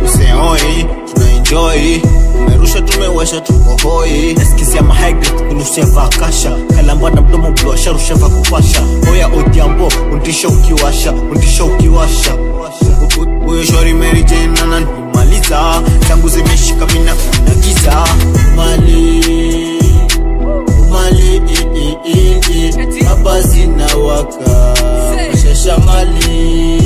Useoi, tunaenjoy. Umerusha tumewasha tuko hoi. Nasikizia mahaigrade kunusia vakasha. Kalamba na mdomo blosha rusha kupasha. Oya odiambo, undisha ukiwasha, undisha ukiwasha. Uyo shori Mary Jane ananimaliza. Zangu zimeshika mina unagiza. Mali, mali, i, i, i, i. Hapa zinawaka. Shasha mali.